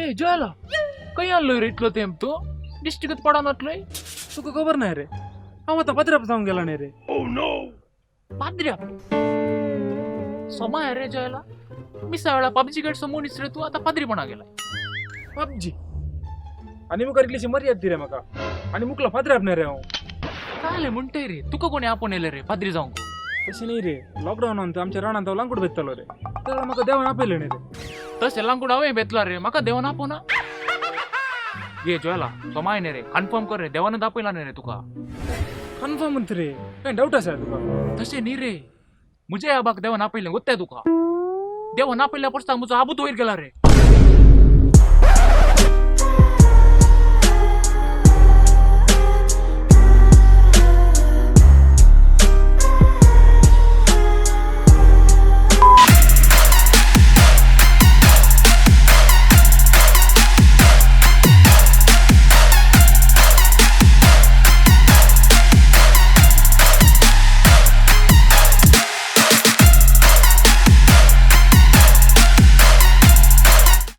ए जोयला, खंय आसलो रे इतलो तेंप तूं? दिश्टीगत पडनातलोय. तुका खबर नाही रे, हांव आतां पाद्र्याप जावंक गेला न्ही रे. पाद्र्या सोमाय रे जोयला, मिसा वेळा पबजी गेटचो मनीस रे तूं, आतां पाद्रीपणा गेला. पबजी आनी मुखार इतलीशी मर्याद दी रे म्हाका आनी मुकला पाद्र्याप न्ही रे हांव. काय म्हणटय रे, तुका कोणी आपोवन येयलें रे पाद्री जावंक? तशें न्ही रे, लॉकडावनान आमच्या रानांत हांव लांकूड बेततालो रे, तेन्ना म्हाका देवान आपयलें न्ही रे. तशें लांकूड हांवें बेतला रे, म्हाका देवान आपोवना. ये जोयला, सोमाय न्ही रे, कन्फर्म कर रे, देवानच आपयला न्ही रे तुका? कन्फर्म म्हणटा रे, काय डावट आसा तुका? तशें न्ही रे, म्हज्या आबाक देवान आपयलें गोत्ताय तुका. देवान आपयल्या परसा म्हजो आबूत वयर गेला रे.